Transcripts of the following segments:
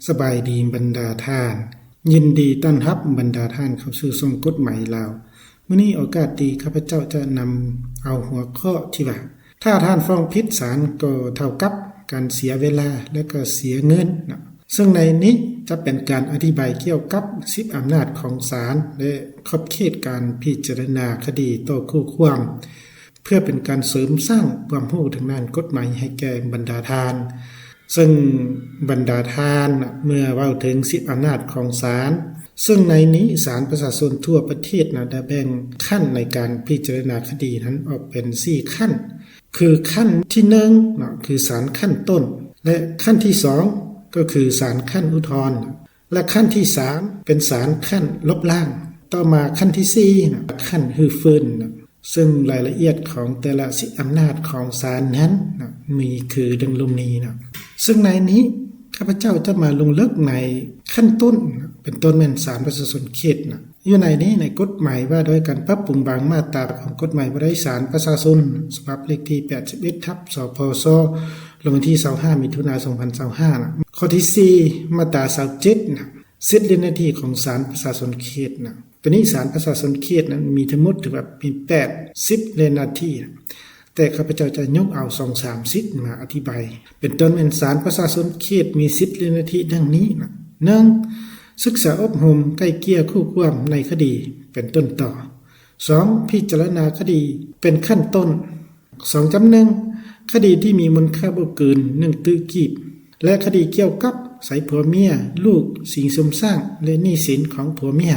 ສະບາຍດີບັນດາທ່ານ, ຍິນດີຕ້ອນຮັບບັນດາທ່ານເຂົ້າສູ່ຊ່ອງກົດໝາຍລາວ. ມື້ນີ້ໂອກາດດີ ຂ້າພະເຈົ້າຈະນຳເອົາຫົວຂໍ້ທີ່ວ່າ ຖ້າທ່ານຟ້ອງຜິດສານກໍເທົ່າກັບການເສຍເວລາ ແລະ ກໍເສຍເງິນເນາະ. ເຊິ່ງໃນນີ້ຈະເປັນການອະທິບາຍກ່ຽວກັບສິດອຳນາດຂອງສານ ແລະ ຂອບເຂດການພິຈາລະນາຄະດີຕໍ່ຄູ່ຄວາມ ເພື່ອເປັນການເສີມສ້າງຄວາມຮູ້ທາງດ້ານກົດໝາຍໃຫ້ແກ່ບັນດາທ່ານ. ເຊິ່ງບັນດາທ່ານເມື່ອເວົ້າເຖິງສິດອຳນາດຂອງສານ, ເຊິ່ງໃນນີ້ສານປະຊາຊົນທົ່ວປະເທດນະ ໄດ້ແບ່ງຂັ້ນໃນການພິຈາລະນາຄະດີນັ້ນອອກເປັນສີ່ຂັ້ນ, ຄືຂັ້ນທີໜຶ່ງເນາະ ຄືສານຂັ້ນຕົ້ນ ແລະ ຂັ້ນທີສອງ ກໍຄືສານຂັ້ນອຸທອນ ແລະ ຂັ້ນທີສາມ ເປັນສານຂັ້ນລົບລ້າງ. ຕໍ່ມາຂັ້ນທີສີ່ນະ ຂັ້ນຮື້ຟື້ນນະ. ເຊິ່ງລາຍລະອຽດຂອງແຕ່ລະສິດອຳນາດຂອງສານນັ້ນນະ ມີຄືດັ່ງລຸ່ມນີ້ນະ. ເຊິ່ງໃນນີ້ ຂ້າພະເຈົ້າຈະມາລົງເລິກໃນຂັ້ນຕົ້ນນະ ເປັນຕົ້ນແມ່ນສານປະຊາຊົນເຂດນະ. ຢູ່ໃນນີ້ ໃນກົດໝາຍວ່າດ້ວຍການປັບປຸງບາງມາດຕາຂອງກົດໝາຍວ່າດ້ວຍສານປະຊາຊົນ ສະບັບເລກທີແປດສິບເອັດ ທັບ ສພສ ລົງວັນທີຊາວຫ້າ ມິຖຸນາ ສອງພັນຊາວຫ້ານະ. ຂໍ້ທີສີ່ ມາດຕາຊາວເຈັດນະ ສິດ ແລະ ໜ້າທີ່ຂອງສານປະຊາຊົນເຂດນະ. ໂຕນີ້ສານປະຊາຊົນເຂດນັ້ນມີທັງໝົດຖືວ່າມີແປດສິດ ແລະ ໜ້າທີ່ນະ, ແຕ່ຂ້າພະເຈົ້າຈະຍົກເອົາສອງສາມສິດມາອະທິບາຍ. ເປັນຕົ້ນແມ່ນສານປະຊາຊົນເຂດມີສິດ ແລະ ໜ້າທີ່ດັ່ງນີ້ນະ. ໜຶ່ງ ສຶກສາອົບຮົມໄກ່ເກ່ຍຄູ່ຄວາມໃນຄະດີເປັນຕົ້ນຕໍ. ສອງ ພິຈາລະນາຄະດີເປັນຂັ້ນຕົ້ນ. ສອງຈ້ຳໜຶ່ງ ຄະດີທີ່ມີມູນຄ່າບໍ່ເກີນໜຶ່ງຕື້ກີບ ແລະ ຄະດີກ່ຽວກັບໃຊ້ຜົວເມຍ, ລູກ, ສິ່ງຊຸມສ້າງ ແລະ ໜີ້ສິນຂອງຜົວເມຍ.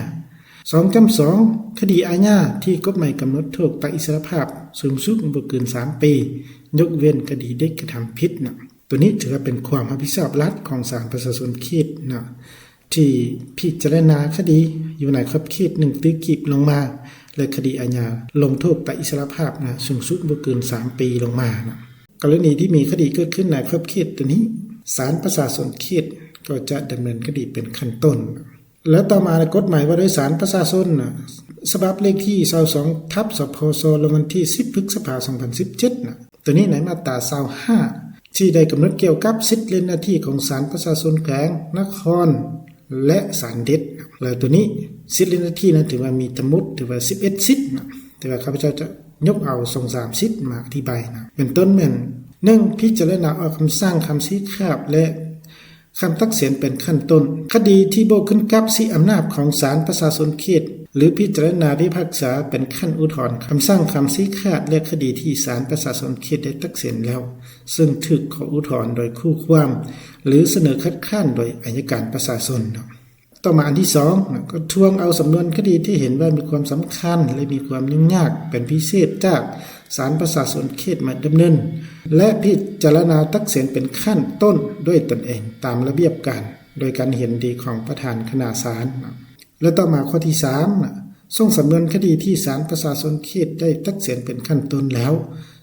ສອງຈ້ຳສອງ ຄະດີອາຍາທີ່ກົດໝາຍກຳນົດໂທດຕັດອິດສະຫຼະພາບສູງສຸດບໍ່ເກີນສາມປີ, ຍົກເວັ້ນຄະດີເດັກກະທຳຜິດນະ. ໂຕນີ້ຖືວ່າເປັນຄວາມຮັບຜິດຊອບລັດຂອງສານປະຊາຊົນເຂດນະ. ທີ່ພິຈາລະນາຄະດີຢູ່ໃນຂອບເຂດໜຶ່ງຕື້ກີບລົງມາ ແລະ ຄະດີອາຍາລົງໂທດຕັດອິດສະຫຼະພາບນະ ສູງສຸດບໍ່ເກີນສາມປີລົງມານະ. ກໍລະນີທີ່ມີຄະດີເກີດຂຶ້ນໃນຂອບເຂດໂຕນີ້ ສານປະຊາຊົນເຂດກໍຈະດຳເນີນຄະດີເປັນຂັ້ນຕົ້ນ. ແລະ ຕໍ່ມາໃນກົດໝາຍວ່າດ້ວຍສານປະຊາຊົນນະ ສະບັບເລກທີຊາວສອງ ທັບ ສພສ ລົງວັນທີສິບ ພຶດສະພາ ສອງພັນສິບເຈັດນະ. ໂຕນີ້ໃນມາດຕາຊາວຫ້າ ທີ່ໄດ້ກຳນົດກ່ຽວກັບສິດ ແລະ ໜ້າທີ່ຂອງສານປະຊາຊົນແຂວງ, ນະຄອນ ແລະ ສານເດັດ. ແລ້ວໂຕນີ້ສິດ ແລະ ໜ້າທີ່ນັ້ນຖືວ່າມີທັງໝົດ ຖືວ່າສິບເອັດສິດນະ, ແຕ່ວ່າຂ້າພະເຈົ້າຈະຍົກເອົາສອງສາມສິດມາອະທິບາຍນະ. ເປັນຕົ້ນແມ່ນ ໜຶ່ງ ພິຈາລະນາອອກຄຳສັ່ງ, ຄຳຊີ້ຂາດ ແລະ ຄຳຕັດສິນເປັນຂັ້ນຕົ້ນ. ຄະດີທີ່ບໍ່ຂຶ້ນກັບສິດອຳນາດຂອງສານປະຊາຊົນເຂດ ຫຼື ພິຈາລະນາພິພາກສາເປັນຂັ້ນອຸທອນ, ຄຳສັ່ງ, ຄຳຊີ້ຂາດ ແລະ ຄະດີທີ່ສານປະຊາຊົນເຂດໄດ້ຕັດສິນແລ້ວ ເຊິ່ງຖືກຂໍອຸທອນໂດຍຄູ່ຄວາມ ຫຼື ສະເໜີຄັດຄ້ານໂດຍອັຍການປະຊາຊົນ. ຕໍ່ມາອັນທີສອງນະ ກໍທວງເອົາສຳນວນຄະດີທີ່ເຫັນວ່າມີຄວາມສຳຄັນ ແລະ ມີຄວາມຫຍຸ້ງຍາກເປັນພິເສດຈາກສານປະຊາຊົນເຂດມາດຳເນີນ ແລະ ພິຈາລະນາຕັດສິນເປັນຂັ້ນຕົ້ນດ້ວຍຕົນເອງຕາມລະບຽບການ ໂດຍການເຫັນດີຂອງປະທານຄະນະສານນະ. ແລະ ຕໍ່ມາຂໍ້ທີສາມນະ ສົ່ງສຳນວນຄະດີທີ່ສານປະຊາຊົນເຂດໄດ້ຕັດສິນເປັນຂັ້ນຕົ້ນແລ້ວ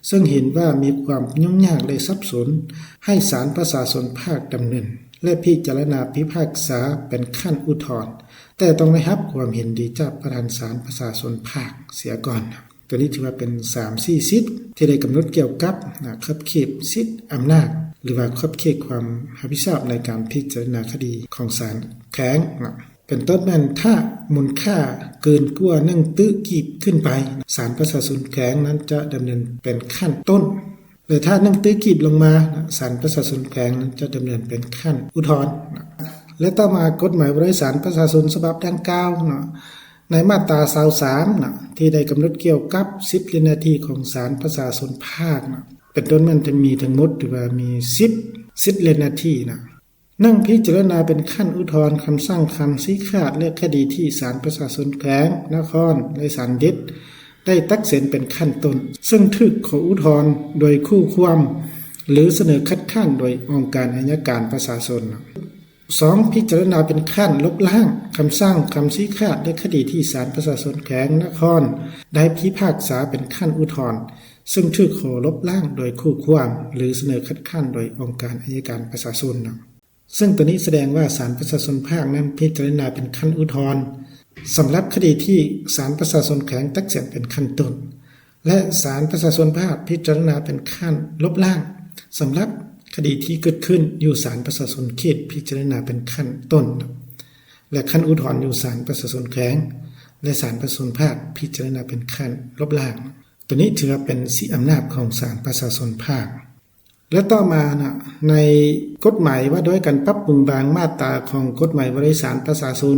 ເຊິ່ງເຫັນວ່າມີຄວາມຫຍຸ້ງຍາກ ແລະ ສັບສົນ ໃຫ້ສານປະຊາຊົນພາກດຳເນີນ ແລະ ພິຈາລະນາພິພາກສາເປັນຂັ້ນອຸທອນ, ແຕ່ຕ້ອງໄດ້ຮັບຄວາມເຫັນດີຈາກປະທານສານປະຊາຊົນພາກເສຍກ່ອນ. ໂຕນີ້ຖືວ່າເປັນສາມສີ່ສິດທີ່ໄດ້ກຳນົດກ່ຽວກັບນະ ຂອບເຂດສິດອຳນາດ ຫຼືວ່າຂອບເຂດຄວາມຮັບຜິດຊອບໃນການພິຈາລະນາຄະດີຂອງສານແຂວງນະ. ເປັນຕົ້ນແມ່ນ ຖ້າມູນຄ່າເກີນກວ່າໜຶ່ງຕື້ກີບຂຶ້ນໄປ, ສານປະຊາຊົນແຂວງນັ້ນຈະດຳເນີນເປັນຂັ້ນຕົ້ນ ແລະ ຖ້າໜຶ່ງຕື້ກີບລົງມາ, ສານປະຊາຊົນແຂວງນັ້ນຈະດຳເນີນເປັນຂັ້ນອຸທອນ. ແລະ ຕໍ່ມາກົດໝາຍວ່າດ້ວຍສານປະຊາຊົນສະບັບດັ່ງກ່າວເນາະ, ໃນມາດຕາຊາວສາມເນາະ ທີ່ໄດ້ກຳນົດກ່ຽວກັບສິດ ແລະ ໜ້າທີ່ຂອງສານປະຊາຊົນພາກເນາະ, ເປັນຕົ້ນແມ່ນຈະມີທັງໝົດ ຖືວ່າມີສິບສິດ ແລະ ໜ້າທີ່ເນາະ. ໜຶ່ງ ພິຈາລະນາເປັນຂັ້ນອຸທອນຄຳສັ່ງ, ຄຳຊີ້ຂາດ ແລະ ຄະດີທີ່ສານປະຊາຊົນແຂວງ, ນະຄອນ ແລະ ສານເດັດ ໄດ້ຕັດສິນເປັນຂັ້ນຕົ້ນ ເຊິ່ງຖືກຂໍອຸທອນໂດຍຄູ່ຄວາມ ຫຼື ສະເໜີຄັດຄ້ານໂດຍອົງການໄອຍະການປະຊາຊົນ. ສອງ ພິຈາລະນາເປັນຂັ້ນລົບລ້າງຄຳສັ່ງ, ຄຳຊີ້ຂາດ ແລະ ຄະດີທີ່ສານປະຊາຊົນແຂວງ, ນະຄອນ ໄດ້ພິພາກສາເປັນຂັ້ນອຸທອນ ເຊິ່ງຖືກຂໍລົບລ້າງໂດຍຄູ່ຄວາມ ຫຼື ສະເໜີຄັດຄ້ານໂດຍອົງການໄອຍະການປະຊາຊົນ. ເຊິ່ງໂຕນີ້ສະແດງວ່າສານປະຊາຊົນພາກນັ້ນພິຈາລະນາເປັນຂັ້ນອຸທອນ ສຳລັບຄະດີທີ່ສານປະຊາຊົນແຂວງຕັດສິນເປັນຂັ້ນຕົ້ນ ແລະ ສານປະຊາຊົນພາກພິຈາລະນາເປັນຂັ້ນລົບລ້າງ ສຳລັບ ຄະດີທີ່ເກີດຂຶ້ນຢູ່ສານປະຊາຊົນເຂດພິຈາລະນາເປັນຂັ້ນຕົ້ນ ແລະ ຂັ້ນອຸທອນຢູ່ສານປະຊາຊົນແຂວງ ແລະ ສານປະຊາຊົນພາກພິຈາລະນາເປັນຂັ້ນລົບລ້າງ. ໂຕນີ້ຖືວ່າເປັນສິດອຳນາດຂອງສານປະຊາຊົນພາກ. ແລະ ຕໍ່ມານະ ໃນກົດໝາຍວ່າດ້ວຍການປັບປຸງບາງມາດຕາຂອງກົດໝາຍວ່າດ້ວຍສານປະຊາຊົນ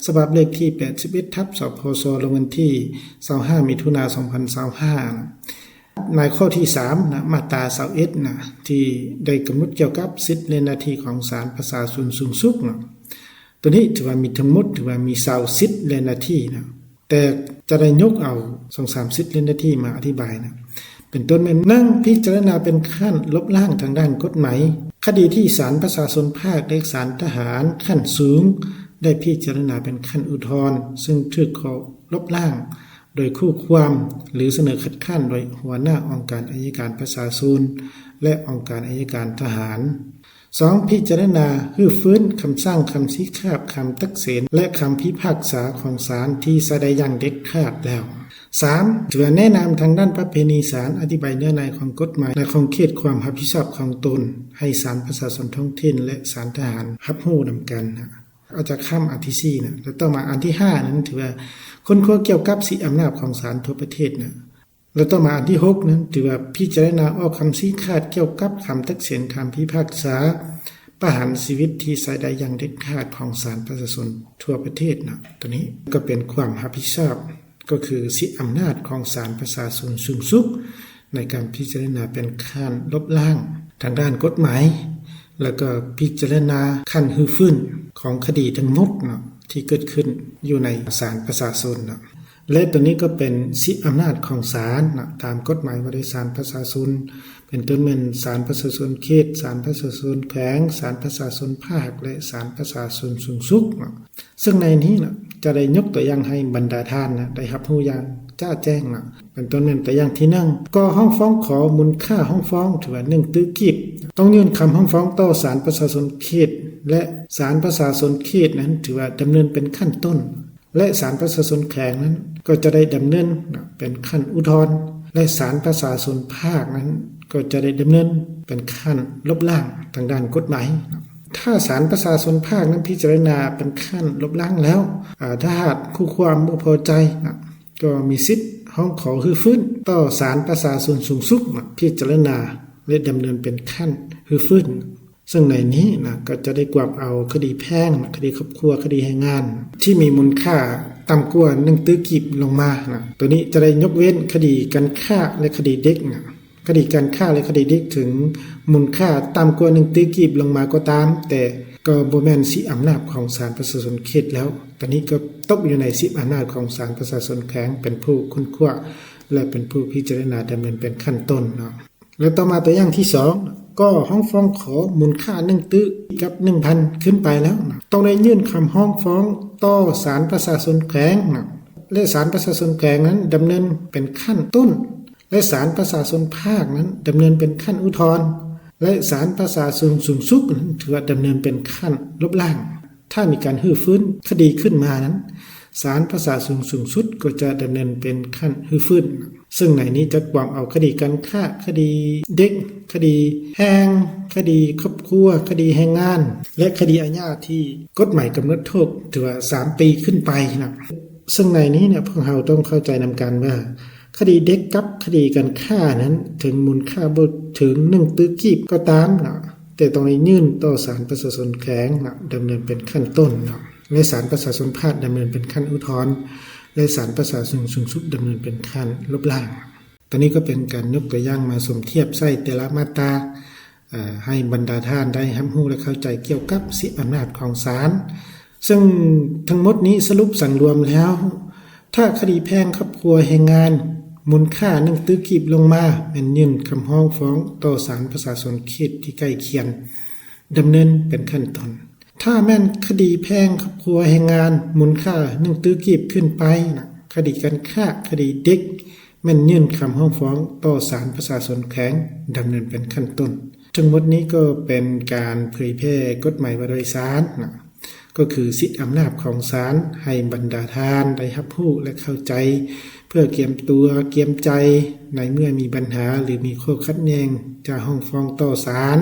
ສະບັບເລກທີແປດສິບເອັດ ທັບ ສພຊ ລົງວັນທີຊາວຫ້າ ມິຖຸນາ ສອງພັນຊາວຫ້າ ໃນຂໍ້ທີສາມນະ ມາດຕາຊາວເອັດນະ ທີ່ໄດ້ກຳນົດກ່ຽວກັບສິດ ແລະ ໜ້າທີ່ຂອງສານປະຊາຊົນສູງສຸດນະ. ໂຕນີ້ຖືວ່າມີທັງໝົດ ຖືວ່າມີຊາວສິດ ແລະ ໜ້າທີ່ນະ. ແຕ່ຈະໄດ້ຍົກເອົາສອງສາມສິດ ແລະ ໜ້າທີ່ມາອະທິບາຍນະ. ເປັນຕົ້ນແມ່ນ ໜຶ່ງ ພິຈາລະນາເປັນຂັ້ນລົບລ້າງທາງດ້ານກົດໝາຍ ຄະດີທີ່ສານປະຊາຊົນພາກ ແລະ ສານທະຫານຂັ້ນສູງ ໄດ້ພິຈາລະນາເປັນຂັ້ນອຸທອນ ເຊິ່ງຖືກຂໍລົບລ້າງໂດຍຄູ່ຄວາມ ຫຼື ສະເໜີຄັດຄ້ານໂດຍຫົວໜ້າອົງການໄອຍະການປະຊາຊົນ ແລະ ອົງການໄອຍະການທະຫານ. ສອງ ພິຈາລະນາຮື້ຟື້ນຄຳສັ່ງ, ຄຳຊີ້ຂາດ, ຄຳຕັດສິນ ແລະ ຄຳພິພາກສາຂອງສານທີ່ໃຊ້ໄດ້ຢ່າງເດັດຂາດແລ້ວ. ສາມ ຖືວ່າແນະນຳທາງດ້ານປະເພນີສານ, ອະທິບາຍເນື້ອໃນຂອງກົດໝາຍ ແລະ ຂອບເຂດຄວາມຮັບຜິດຊອບຂອງຕົນ ໃຫ້ສານປະຊາຊົນທ້ອງຖິ່ນ ແລະ ສານທະຫານຮັບຮູ້ນຳກັນ. ອາດຈະຂ້າມອັນທີສີ່ນະ ແລະ ຕໍ່ມາອັນທີຫ້ານັ້ນ ຖືວ່າຄົ້ນຄວ້າກ່ຽວກັບສິດອຳນາດຂອງສານທົ່ວປະເທດນະ. ແລະ ຕໍ່ມາອັນທີຫົກນັ້ນ ຖືວ່າພິຈາລະນາອອກຄຳຊີ້ຂາດກ່ຽວກັບຄຳຕັດສິນ, ຄຳພິພາກສາປະຫານຊີວິດທີ່ໃຊ້ໄດ້ຢ່າງເດັດຂາດຂອງສານປະຊາຊົນທົ່ວປະເທດນະ. ໂຕນີ້ກໍເປັນຄວາມຮັບຜິດຊອບ ກໍຄືສິດອຳນາດຂອງສານປະຊາຊົນສູງສຸດ ໃນການພິຈາລະນາເປັນຂັ້ນລົບລ້າງທາງດ້ານກົດໝາຍ ແລ້ວກໍພິຈາລະນາຂັ້ນຮື້ຟື້ນຂອງຄະດີທັງໝົດເນາະ ທີ່ເກີດຂຶ້ນຢູ່ໃນສານປະຊາຊົນເນາະ. ແລະ ໂຕນີ້ກໍເປັນສິດອຳນາດຂອງສານເນາະ ຕາມກົດໝາຍວ່າດ້ວຍສານປະຊາຊົນ ເປັນຕົ້ນແມ່ນສານປະຊາຊົນເຂດ, ສານປະຊາຊົນແຂວງ, ສານປະຊາຊົນພາກ ແລະ ສານປະຊາຊົນສູງສຸດເນາະ. ເຊິ່ງໃນນີ້ນະ ຈະໄດ້ຍົກຕົວຢ່າງໃຫ້ບັນດາທ່ານນະ ໄດ້ຮັບຮູ້ຢ່າງຈະແຈ້ງນະ. ເປັນຕົ້ນແມ່ນຕົວຢ່າງທີໜຶ່ງ ກໍຮ້ອງຟ້ອງຂໍມູນຄ່າຮ້ອງຟ້ອງ ຖືວ່າໜຶ່ງຕື້ກີບ ຕ້ອງຍື່ນຄຳຮ້ອງຟ້ອງຕໍ່ສານປະຊາຊົນເຂດ ແລະ ສານປະຊາຊົນເຂດນັ້ນ ຖືວ່າດຳເນີນເປັນຂັ້ນຕົ້ນ ແລະ ສານປະຊາຊົນແຂວງນັ້ນ ກໍຈະໄດ້ດຳເນີນເປັນຂັ້ນອຸທອນ ແລະ ສານປະຊາຊົນພາກນັ້ນ ກໍຈະໄດ້ດຳເນີນເປັນຂັ້ນລົບລ້າງທາງດ້ານກົດໝາຍ. ຖ້າສານປະຊາຊົນພາກນັ້ນພິຈາລະນາເປັນຂັ້ນລົບລ້າງແລ້ວ ອາ ຖ້າຫາກຄູ່ຄວາມບໍ່ພໍໃຈນະ ກໍມີສິດຮ້ອງຂໍຮື້ຟື້ນຕໍ່ສານປະຊາຊົນສູງສຸດນະ ພິຈາລະນາ ແລະ ດຳເນີນເປັນຂັ້ນຮື້ຟື້ນ. ເຊິ່ງໃນນີ້ນະ ກໍຈະໄດ້ກວມເອົາຄະດີແພ່ງນະ, ຄະດີຄອບຄົວ, ຄະດີແຮງງານ ທີ່ມີມູນຄ່າຕ່ຳກວ່າໜຶ່ງຕື້ກີບລົງມານະ. ໂຕນີ້ຈະໄດ້ຍົກເວັ້ນຄະດີການຄ້າ ແລະ ຄະດີເດັກນະ. ຄະດີການຄ້າ ແລະ ຄະດີເດັກເຖິງມູນຄ່າຕ່ຳກວ່າໜຶ່ງຕື້ກີບລົງມາກໍຕາມ, ແຕ່ກໍບໍ່ແມ່ນສິດອຳນາດຂອງສານປະຊາຊົນເຂດແລ້ວ. ຕອນນີ້ກໍຕົກຢູ່ໃນສິດອຳນາດຂອງສານປະຊາຊົນແຂວງ ເປັນຜູ້ຄົ້ນຄວ້າ ແລະ ເປັນຜູ້ພິຈາລະນາດຳເນີນເປັນຂັ້ນຕົ້ນເນາະ. ແລະ ຕໍ່ມາຕົວຢ່າງທີສອງ ກໍຮ້ອງຟ້ອງຂໍມູນຄ່າໜຶ່ງຕື້ກັບໜຶ່ງພັນຂຶ້ນໄປແລ້ວນະ ຕ້ອງໄດ້ຍື່ນຄຳຮ້ອງຟ້ອງຕໍ່ສານປະຊາຊົນແຂວງນະ ແລະ ສານປະຊາຊົນແຂວງນັ້ນດຳເນີນເປັນຂັ້ນຕົ້ນ ແລະ ສານປະຊາຊົນພາກນັ້ນດຳເນີນເປັນຂັ້ນອຸທອນ ແລະ ສານປະຊາຊົນສູງສຸດນັ້ນຖືວ່າດຳເນີນເປັນຂັ້ນລົບລ້າງ. ຖ້າມີການຮື້ຟື້ນຄະດີຂຶ້ນມານັ້ນ ສານປະຊາຊົນສູງສຸດກໍຈະດຳເນີນເປັນຂັ້ນຮື້ຟື້ນ. ເຊິ່ງໃນນີ້ຈະກວມເອົາຄະດີການຄ້າ, ຄະດີເດັກ, ຄະດີແພ່ງ, ຄະດີຄອບຄົວ, ຄະດີແຮງງານ ແລະ ຄະດີອາຍາທີ່ກົດໝາຍກຳນົດໂທດ ຖືວ່າສາມປີຂຶ້ນໄປນະ. ເຊິ່ງໃນນີ້ນະ ພວກເຮົາຕ້ອງເຂົ້າໃຈນຳກັນວ່າ ຄະດີເດັກກັບຄະດີການຄ້ານັ້ນ ເຖິງມູນຄ່າບໍ່ເຖິງໜຶ່ງຕື້ກີບກໍຕາມເນາະ, ແຕ່ຕ້ອງໄດ້ຍື່ນຕໍ່ສານປະຊາຊົນແຂວງເນາະ ດຳເນີນເປັນຂັ້ນຕົ້ນເນາະ ແລະ ສານປະຊາຊົນພາກດຳເນີນເປັນຂັ້ນອຸທອນ ແລະ ສານປະຊາຊົນສູງສຸດດຳເນີນເປັນຂັ້ນລົບລ້າງ. ຕອນນີ້ກໍເປັນການຍົກຕົວຢ່າງມາສົມທຽບໃສ່ແຕ່ລະມາດຕາ ເອີ ໃຫ້ບັນດາທ່ານໄດ້ຮັບຮູ້ ແລະ ເຂົ້າໃຈກ່ຽວກັບສິດອຳນາດຂອງສານ. ເຊິ່ງທັງໝົດນີ້ສະຫຼຸບສັງລວມແລ້ວ ຖ້າຄະດີແພ່ງຄອບຄົວແຮງງານ ມູນຄ່າໜຶ່ງຕື້ກີບລົງມາ ແມ່ນຍື່ນຄຳຮ້ອງຟ້ອງຕໍ່ສານປະຊາຊົນເຂດທີ່ໃກ້ຄຽງ ດຳເນີນເປັນຂັ້ນຕົ້ນ. ຖ້າແມ່ນຄະດີແພ່ງຄອບຄົວແຮງງານ ມູນຄ່າໜຶ່ງຕື້ກີບຂຶ້ນໄປນະ, ຄະດີການຄ້າ, ຄະດີເດັກ ແມ່ນຍື່ນຄຳຮ້ອງຟ້ອງຕໍ່ສານປະຊາຊົນແຂວງ ດຳເນີນເປັນຂັ້ນຕົ້ນ. ທັງໝົດນີ້ກໍເປັນການເຜີຍແຜ່ກົດໝາຍວ່າດ້ວຍສານນະ ກໍຄືສິດອຳນາດຂອງສານ ໃຫ້ບັນດາທ່ານໄດ້ຮັບຮູ້ ແລະ ເຂົ້າໃຈ ເພື່ອກຽມຕົວກຽມໃຈ ໃນເມື່ອມີບັນຫາ ຫຼື ມີຂໍ້ຂັດແຍ່ງ ຈະຮ້ອງຟ້ອງຕໍ່ສານ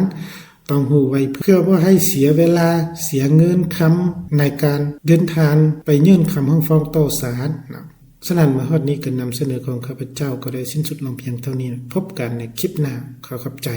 ຕ້ອງຮູ້ໄວເພື່ອບໍ່ໃຫ້ເສຍເວລາ ເສຍເງິນຄຳໃນການເດີນທາງໄປຍື່ນຄຳຮ້ອງຟ້ອງຕໍ່ສານເນາະ. ສະນັ້ນ ມາຮອດນີ້ການນຳສະເໜີຂອງຂ້າພະເຈົ້າກໍໄດ້ສິ້ນສຸດລົງພຽງເທົ່ານີ້. ພົບກັນໃນຄລິບໜ້າ. ຂໍຂອບໃຈ.